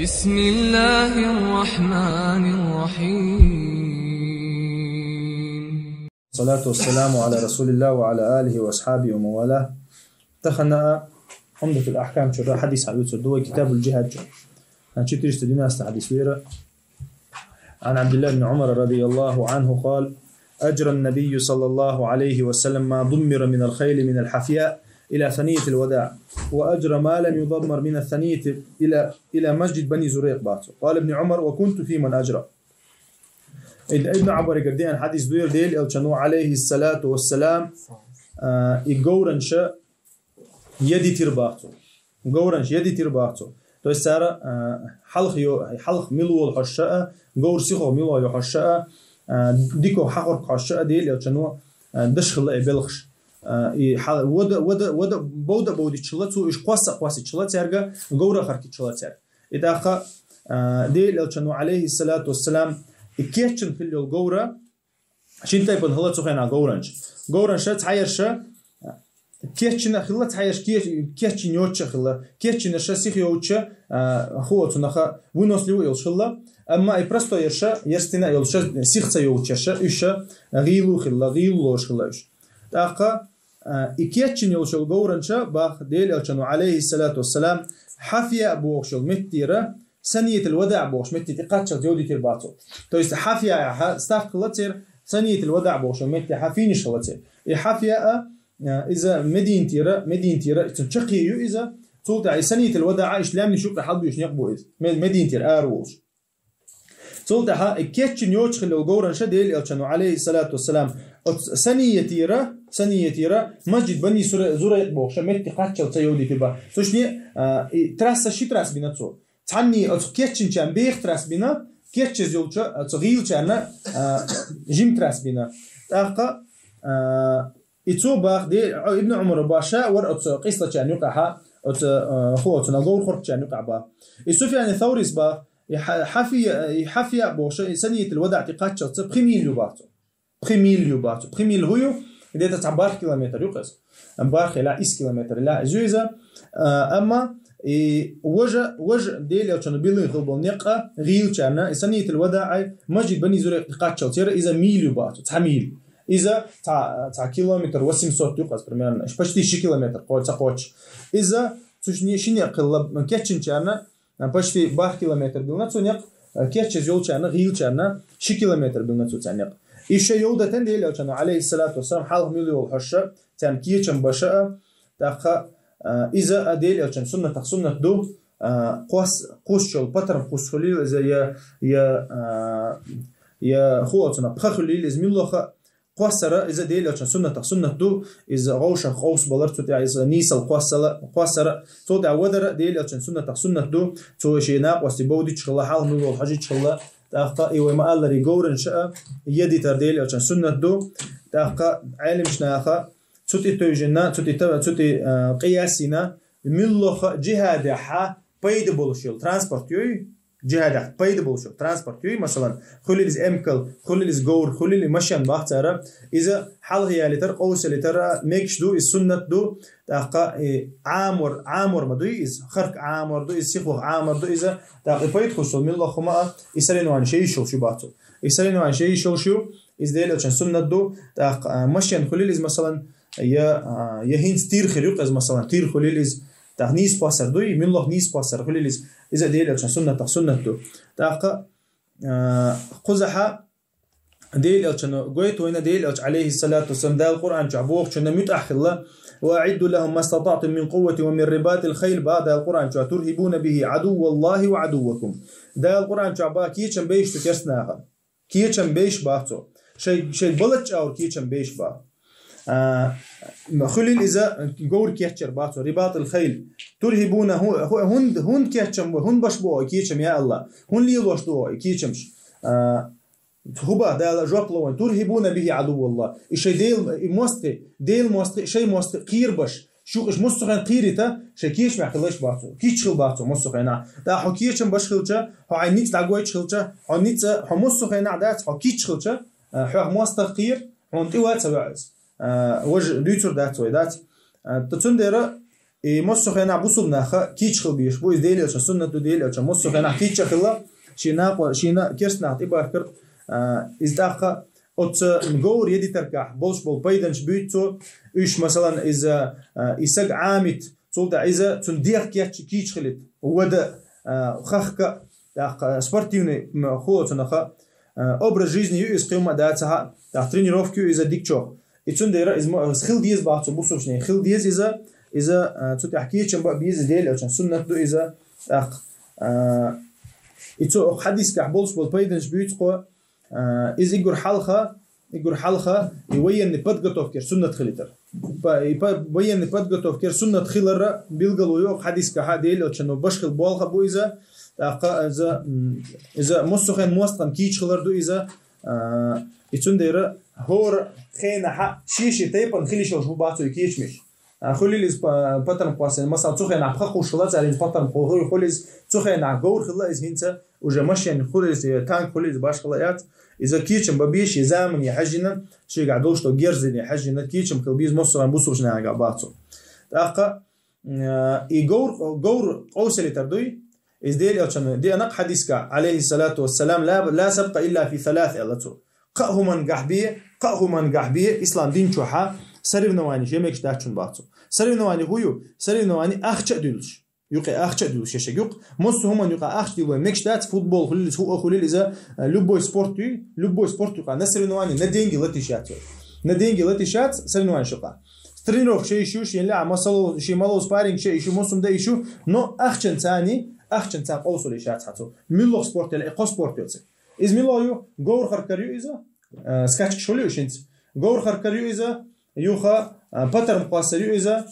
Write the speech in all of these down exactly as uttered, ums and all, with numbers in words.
بسم الله الرحمن الرحيم. الصلاة والسلام على رسول الله وعلى آله وأصحابه ومن والاه. Тахан Умдатул Ахкам чура хьадис хьаюцур ду вай, Китабул Джихад чу. Четыреста двенадцатый хьадис вера. عن عبد الله بن عمر رضي الله عنه قال: أجرى النبي صلى الله عليه وسلم ما دمر من الخيل من الحفياء إلى ثنية الوداع، وأجرى ما لم يدمر من الثنية إلى، إلى مسجد بني زريق باتو. قال ابن عمر: وكنت في من أجرى. Ибн Умарагара деана хьадис ду ер, Даьла Элчано, عليه الصلاة والسلام, а, и говранаш ядийтар бацо. Говранаш ядийтар бацо. То есть цар, а, хьалха йо-, хьалха мила вола хьожаш а, говр сиха мила йола хьожаш а, а, дика хьахорка хьожаш а, Даьла Элчано, а, деш хилла и белхаш. А, и хьа-, вада, вада, вада, бовда бовдичилла, цо уж кхосса кхоссичилла цаьрга, говр харкичилла цаьрга. И тӀаккха, а, Даьла Элчано, عليه الصلاة والسلام, и кечйина хилла йола говр, шин тайпан хилла цу хенахь говранаш. Говранаш цхьаерш кечйина хилла, цхьаерш ке-, кечйина йоцуш хилла. Кечйинарш сиха йоцуш, а, хӀу оцу наха выносливый йолуш хилла. Амма и простойерш, ерстина йолуш, сиха ца йоцуш ерш, уьш гӀийла хилла, гӀийла лоруш хилла уьш. ТӀаккха, а, и кечйина йолуш йолу говранаш баха Даьла Элчано, عليه الصلاة والسلام, Хьафья бохуш йолу меттера, Саниятул Вадаъ бохуш метте тӀе кхаччалц йовдийтар бацо. То есть Хьафьяхьа старт хилла церан, Саниятул Вадаъ бохуш метте хьа финиш хилла церан. И Хьафья а, а, иза Мединатера, Мединатера, иза чаккхе ю иза. Цул тӀаьхьа и Саниятул Вадаъ а, иштта лаьмнаш юкъа хьалбуьйшина некъ бу иза. Ме-, Мединатера ара волуш. Цул тӀаьхьа и кечйина йоцуш хилла йолу говранаш Даьла Элчано, عليه الصلاة والسلام, оцу Саниятера, Саниятера, масджид Бани Сура-, Зурайкъ бохуш метте кхаччалц йовдийтар баха. Цу шинне, а, и трасса ши трасса бина цо. Цхьанний оцу кечйинчарна беха трасса бина, кечйаза йолчу оцу гӀийлачарна, а, жима трасса бина. ТӀаккха, а, и цо баха де-, Ибн Умара баха, ша вара оцу къийсачарна юкъахьа, оцу, а, хӀу оцу нагов хӀоркхачарна юкъахь баха. И Суфьяни Саурис баха, и Хьа-, Хьафья, и Хьафья бохуш, и Саниятул Вадаъ тӀе кхаччалца пхи миль ю баха цо. Пхи миль ю баха цо. Пхи миль хӀу ю, где-то цхьа бархӀ километр ю кхеза. БархӀ ила исс километр ила иза ю иза. А, амма и важа, важа Даьла Элчано биллина хилла болу некъ гӀийлачарна, и Саниятул Вадаъ а, масджид Бани Зурайкъ тӀе кхаччалца яра, иза миль ю баха цо, цхьа миль. Иза цхьа, цхьа километр восемьсот ю кхеза, примерно. Почти ши километр, кхо-, ца кхоччуш. Иза цу ши-, ши некъ хилла кечйинчарна, а, почти бархӀ километр биллина цо некъ, а, кечйаза йолчарна, гӀийлачарна ши километр биллина цо царна некъ. И ша йовдатан Даьла Элчано, عليه الصلاة والسلام, хьалха мила йолу хьожаш, царна кечам беш а, тӀаккха, а, иза а Даьла Элчан суннатах суннат ду, а, кхос-, кхуссуш йолу патарма кхуссуш хуьлийла иза, я, я, а, я хӀу оцу нах пха хуьлийла иза муьлхха, кхоссара, иза Даьла Элчан суннатах суннат ду, иза гӀовшах къовсабалар, цу тӀехь иза нийсал кхоссала, кхоссара, цул тӀаьхьа вадара Даьла Элчан суннатах суннат ду, цо шен накъостий бовдича хилла, хьалха мила волу хьожича хилла, тӀаккха и вай ма-аллара говранаш а ядийтар Даьла Элчан суннат ду, тӀаккха Ӏеламнаха цу тӀе тевжина, цу тӀе тав-, цу тӀе, а, къияс йина, муьлхха джихадехь пайда болуш йолу транспорт юй, джихадехь пайда болуш йолу транспорт юй, масалан, хуьлийла иза эмкал, хуьлийла иза говр, хуьлийла и машен баха цара, иза хьалха ялийтар, къовсалийтар мегаш ду, иза суннат ду, тӀаккха и Ӏамор, Ӏамор ма дуй иза, харк Ӏамор ду иза, сихвах Ӏамор ду иза, тӀаккха и пайда хуьлуш йолу муьлхха хӀума а, и соревнованеш йиш йолуш ю баха цо. И соревнованеш йиш йолуш ю, иза Даьла Элчан суннат ду, тӀаккха, а, машен хуьлийла иза, масалан, я, а, я хӀинца тир хир ю кхеза, масалан, тир хуьлийла иза, тӀаккха нийса кхоссар дуй, муьлхха нийса кхоссар хуьлийла иза, иза Даьла Элчан суннатах суннат ду. ТӀаккха, а, кхузахьа Даьла Элчано гойту вайна, Даьла Элча, عليه الصلاة والسلام, Дала Къуръан чохь бохучунна муьтӀахь хилла: «وأعدوا لهم ما استطعتم من قوة ومن رباط الخيل», баха Дала Къуръан чохь: «ترهبون به عدو الله وعدوكم». Дала Къуръан чохь баха кечам беш ду керстанаха. Кечам беш баха цо. Шай, шай балат чӀагӀур кечам беш баха. А, хуьлийла иза говр кечъяр баха цо, رباط الخيل. «ترهبون», хӀу-, хӀу-, хӀунда, хӀунда кечам бу, хӀунда баш бу и кечам, я АллахӀ? ХӀунда лелош ду и кечамаш? А, хӀу баха Дала жоп ло вайн: «ترهبون به عدو الله». И шай Дел-, и мостагӀий, Дел мостагӀий, шай мостагӀий кхерабеш. Шух уьш массо хенахь кхийрийта, шайн кечамехь хилла баха цо. Кийча хилла баха цо массо хенахь. ТӀаккха хьо кечам беш хилча, хьо хьайн ницкъ дӀагойтуш хилча, хьо ницкъ, хьо массо хенахь дац, хьо кийча хилча, а, хьох мостагӀа кхера, хьуна тӀе вац а ваьӀаза. А, важа дуьйцур дац вай, дац. А, то цундела И массо хенахь бусулба наха кийча хила безаш бу, иза Дела элчан суннат ду, Дела элчан массо хенахь кийча хила, шен накъо-, шена керста нах тӀебахкар, а, иза тӀаккха оцу говр едитаргахь болуш болу пайданаш буьйцу цо, уьш, масалан, иза, а, и саг Ӏамит, цул тӀаьхьа иза цунна дегӀ кечча кийча хилийта, вада, а, хахка, тӀаккха спортивный, м, хӀу цунах, а, образ жизни ю иза кхин ма дацахьа, тӀаккха тренировка ю иза дикачух. И цундела иза мо-, хила деза боху цо бусулбанийн, хила деза иза, иза, а, цу тӀехь кийчам бан беза, Дела элчан суннат ду иза, тӀаккха, а, и цо окху хьадисгахь болуш болу пайданаш буьйцу кхо, а, иза игур хьалха, игур хьалха и военный подготовкера суннат хилийтар. Па-, и па-, военный подготовкера суннат хиларра билгало ю окху хьадисгахьа, Дела элчано баш хила болх а бу иза, тӀаккха иза, м, иза массо хенахь мостагӀан кийча хилар ду иза, а, и цундела хӀора хенахьа шен-шен тайпана хила йиш йолуш бу боху цо и кийчамаш. А, хуьлийла иза па-, патарм кхоссина, масала, цу хенахь пха кхуш хила цара иза патарм кхо-, хуьлу, хуьлу иза, цу хенахь говр хила иза хӀинца, уже машен хуьлу иза, танк хуьлу иза, баш хила яц. Иза кийчам бан беза шен замане хьаьжжина, шегахь долуш долу герзане хьаьжжина, кийчам хила беза массо а бусулбанийн нахана боху цо. ТӀаккха, а, и говр, говр къовсалийтар дуй, иза Дела элчано деана хьадисгахь, алейхиссалату вассалам, «Ла, ла сабкъа илла фи салас», аьлла цо. Кхаа хӀумангахь бен, кхаа хӀумангахь бен, ислам дин чохьа соревнованеш ян мегаш дац шуна боху цо. Соревнование хӀун ю? Соревнование ахча а дуьллуш. Юкъе ахча а дуьллуш ян шега юкъа. Массо хӀуманна юкъа ахча дилла мегаш дац, футбол хуьлийла иза, хӀу а хуьлийла иза, а, любой спорт ю, любой спорт юкъа на соревнование, на деньги лата йиш яц. На деньги лата йиш яц соревнованеш юкъа. Тренировка ша йиш ю, шен лаьа масало, шен мало спарринг ша йиш ю, массо хӀума дан йиш ю, но ахчанца, ахчанца къовсал йиш яц хьан цо. Муьлхха спорт яла, и кхо спорт йоцу. Иза мила ю? Говр харкар ю иза, а, скачкаш хуьлу ю шинца. Говр харкар ю иза, юха, а, патарм кхоссар ю иза,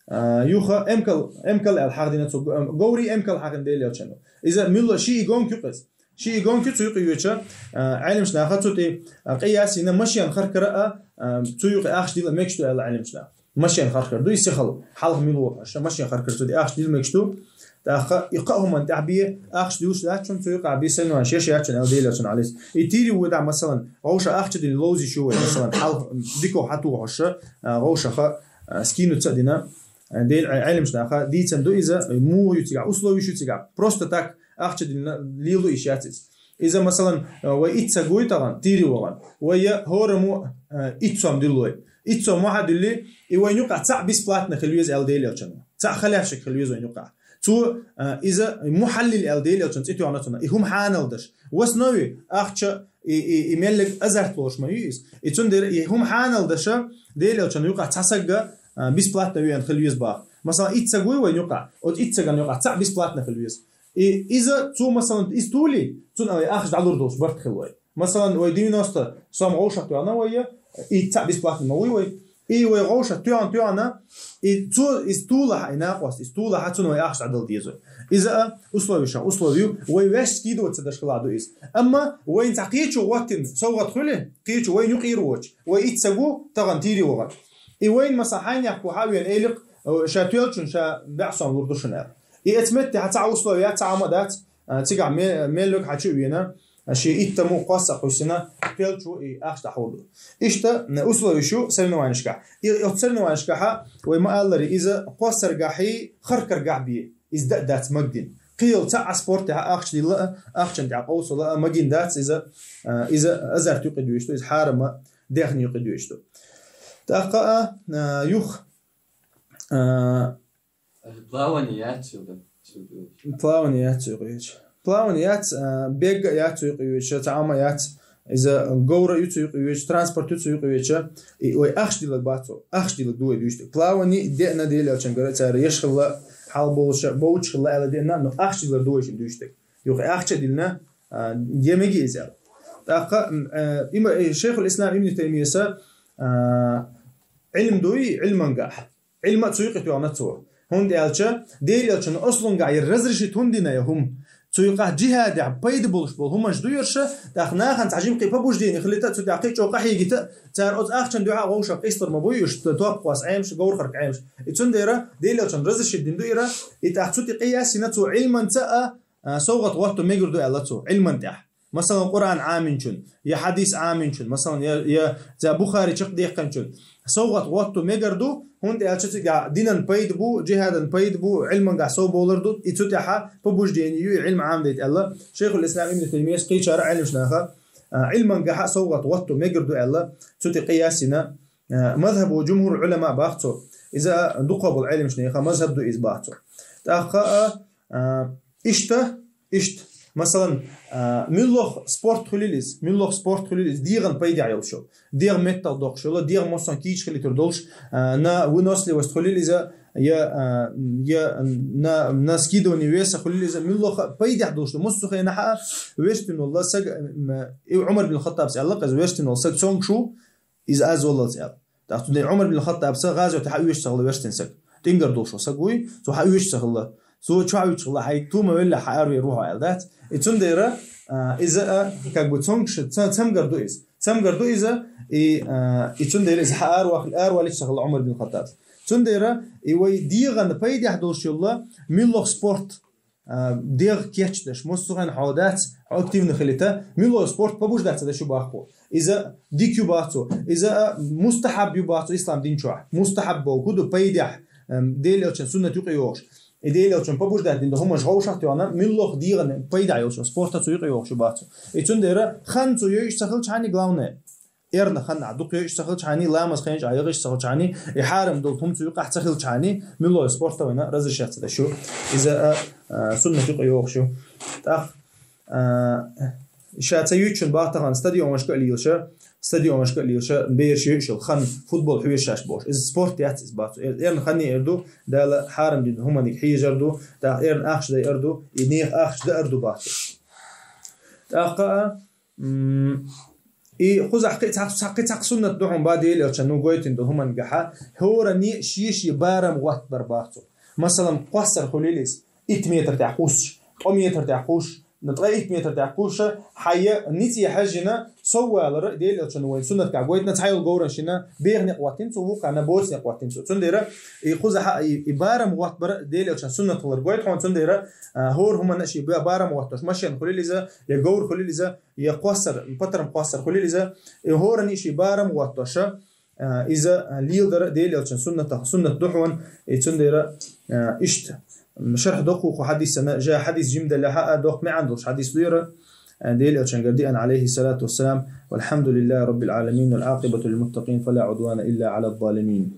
а, юха эмкал, эмкал аьлла хьахдина цо, а, говри эмкал хьахдина Дела элчано. Иза мила ши и гонка ю иза. Ши и гонка ю цу юкъа йоьдуча, а, Ӏеламчу наха цу тӀе, а, къияс йина машен харкара а, а, цу юкъа ахча дилла мегаш ду аьлла Ӏеламчу наха. Машен харкар ду, и сихал хьалха мила ву хьожуш, машен харкар цу тӀе ахча дилла мегаш ду. ТӀаккха и кхаа хӀуманна тӀехь бен ахча дуьллуш дац шуна, цу юкъа бен соревнованеш ян яц шуна аьлла Дела элчано, алейхи. И тийри ву дӀа, масалан, вовшах ахча дилла ловзуьйтуш ю вай, масалан, хьалха дика хьатохуш, а, вовшах, а, скинуца а дина, а, Дела Ӏе-, Ӏеламчу наха дийцина ду иза, муха ю цигахь, условиш ю цигахь. Просто так ахча дилла лело йиш яц иза. Иза, масалан, а, вай итт саг вуй тахана, тийри вахана. Вай я хӀораммо, а, итт сом дилла вай. Итт сом мохь а дуьллий, и вайн юкъахь цхьаъ бесплатно хила веза аьлла Дела элчано. Цхьаъ хилаф шега хила веза вайн юкъахь. Цо, а, иза мухьаллил аьлла Дела элчано цӀе тоьхна цунна. И хӀума хьанал даш. В основе ахча, и, и, и меллиг азарт лоруш ма ю иза. И цундела и хӀума хьанал даша Дела элчано юкъахь цхьа сагга, а, бесплатно веана хила веза боху. Масалан, итт саг вуй вайн юкъахь, оцу итт сагана юкъахь цхьаъ бесплатно хила веза. И иза цо, масалан, иза туьлий, цунна вай ахча дӀалур долуш барт хила вай. Масалан, вай девяносто сом вовшах тоьхна вай я, и цхьаъ бесплатно ма вуй вай. И вай вовшах тоьхна, тоьхна, и цо иза туьлахь, и накъост иза туьлахь, цунна вай ахча дӀадала деза. Иза а условиш, условию, вай ваьш скидывать ца даш хила ду иза. Амма вайна цхьа кхечо гӀоттина совгӀат хуьлий, кхечо вайна юкъера воцуш, вай итт саг ву тахана тийри вахана. И вайна, масалан, хьайна яккхо хьа а веана, элира, э, ша тоьллачунна ша бӀе сом лур ду шуна аьлла. И эцу метте хьан цхьа условия, цхьа Ӏама дац, а, цигахь ме-, меллиг хьан чу а веана, а, шен иттаму кхосса а кхуьссина, тоьллачо и ахча дӀахьур ду. Иштта, м, условиш ю соревнованешкахь. И оцу соревнованешкахьа вай ма-аллара, иза кхоссаргахьий, харкаргахь бен, иза дан а дац магадина. Кхин йолу цхьа а спортехьа ахча дилла а, ахчанна тӀехь къовсала а магийна дац иза, а, иза азарт юкъа доьжуш ду, иза хьарама дехна юкъа доьжуш ду. ТӀаккха а, а, юха, а, Плавание яц цуьнга? Плавание яц цу юкъа йоьдуш. Плавание яц, а, бег а яц цу юкъа йоьдуш, цхьа Ӏама яц. Иза говра ю цу юкъа йоьдуш, транспорт ю цу юкъа йоьдуш. И вай ахча дилла бац цо. Ахча дилла ду вай дуьйцург. Плавание деана Дела элчангара цара еш хилла, хьал болуша, бовча хилла аьлла деана, но ахча дилла ду вай шин дуьйцург. Юха ахча дилна, а, я меги иза аьлла. ТӀаккха, м, а, има, э, Шайхул Ислам Ибн Таймияса, а, Ӏилм дуй, Ӏилмангахь. Ӏилма а цу юкъа тоьхна цо. ХӀунда аьлча, Дела элчано ослунгахь яра разрешить хӀунда дина я хӀума? Цу юкъахь джихадехь пайда болуш болу хӀуманаш ду яра ша, тӀаккха нахана цхьа жима кхин побуждение хилийта а, цу тӀехь кхин чӀогӀа къахьегийта а, цара оцу ахчанна дуьхьа а вовшах къийсалур ма буй уьш, топ кхосса Ӏемаш, говрахарг Ӏемаш. И цундела Дела элчано разрешить дина ду яра, и тӀаккха цу тӀе къияс йина цо Ӏилманца а, а, совгӀат гӀотто мегар ду аьлла цо, Ӏилман тӀехь. Масалан, Къуръан Ӏаминчун, я хьадис Ӏаминчун, масалан, я, я за Бухари чакхдехканчун совгӀат гӀотто мегар ду, хӀунда аьлча цу тӀехьа динан пайда бу, джихадан пайда бу, Ӏилмангахь сов бовлар ду, и цу тӀехьа побуждение ю, и Ӏилма Ӏамдайта аьлла. Шайхул Ислам Ибн Таймияс кхечара Ӏилмаш наха, а, Ӏилмангахь совгӀат гӀотто мегар ду аьлла, цу тӀе къияс йина, а, мазхаб ва джумхур Ӏулама бах цо. Иза дукха бол Ӏилмаш наха мазхаб ду из бах цо. ТӀаккха, а, а, иштта, иштта, масалан, а, миллох спорт хулил из, миллох спорт хулил из, дегӀан пайда йолчу, дегӀ меттах дохуш йола, дегӀ моссон кийча хилитар долуш, а, на выносливость хулил иза, я, а, я на, на скидывание веса хулил иза, миллоха пайда долуш, муссу хенахьа, верстин валла саг, м, и Умар бин Хаттабс аьлла, къаз верстин валла саг цонг шу, иза аз валлалц аьлла. ТӀаккха цундела Умар бин Хаттабса гӀазоте хьа уьйш ца хилла верстин саг. ТӀингар долуш саг вуй, цо хьа уьйш ца хилла. Цо чу хьа уьйш хилла, хьай тума велла хьа арвер ву хьо аьлла дац. И цундела, а, иза, а, как бы цонг ш-, ца-, цамгар ду иза. Цамгар ду иза, и, а, и цундела иза хьа арвах-, арвалич ца хилла Умар бин Хаттаб. Цундела и вай дегӀан пайдехь долуш йолла, миллох спорт, а, дегӀ кечдеш, муссухен хьо дац, хьо активно хилита, миллох спорт побуждать ца деш ю бахху. Иза дик ю бахцу, иза, а, мустахаб ю бахцу ислам дин чохь. Мустахаб боху ду пайдехь, эм, Дела элчан суннат юкъа йохуш. И Дела элчан побуждать дин ду хӀумаш ховшах тёна, миллох дегӀан пайда йолчун спорта цу юкъа йохуш ю бахцу. И цундела хан цу йойш ца хилчхьани, главное. Эрна хан а дукха йойш ца хилчхьани, ламаз хенча а йогӀиш ца хилчхьани, и хьарам долу хӀум цу юкъахь ца хилчхьани, миллой спорта вайна разрешать ца деш ю. Иза, а, а, суннат юкъа йохуш ю. ТӀаккха, а, ша ца юьйцучун бахтахана стадионашка а лелша, стадионашка а лелша, бераш йойш йолу хан, футбол хьоьжуш бохуш. Иза спорт яц иза бахцу. Эр-, эрна хан эр ду, Дала хьарам дина хӀуманиг хьежар ду, тӀаккха эрна ахча дайар ду, и нехан ахча даар ду бахцу. ТӀаккха, а, М, и кхузахь кхин цхьа, цхьа, кхин цхьа суннат ду хьуна ба Дела элчан, ну, гойтина ду хӀуман гахьа, хӀоране шен-шен барам гӀоттабар бахцу. Масалан, кхоссар хулил иза, итт метр тӀехь кхуссуш, ткъа метр тӀехь кхуссуш, ткъа итт метр тӀехь кхуссуш, хьайя ницкъе хьаьжжина, сов валара, Дела элчан вайн суннат гахь гойтина, цхьайолу говран шина, беха некъ гӀоттина цо, вукхана боца некъ гӀоттина цо. Цундела и кхузахь и, и барам гӀоттабар Дела элчан суннат хилар гойту хьуна, цундела, а, хӀора хӀуманна шен ба-, барам гӀоттош, машен хулил иза, я говр хулил иза, я кхоссар, патарм кхоссар хулил иза, и хӀоране шен барам гӀоттоша, а, иза, а, леладара Дела элчан суннатах, суннат ду хьуна, и цундела, а, иштта. Шарх доккху хьадисана, жа хьадис жимдаллахьа, а, доккха маьӀна долуш хьадис ду яра, а, Дела элчан гардиан, алейхи салату вассалам, «Валхамдулиллахи раббил аламин, вал акъибату лил муттакин, фала удвана илла ала залимин».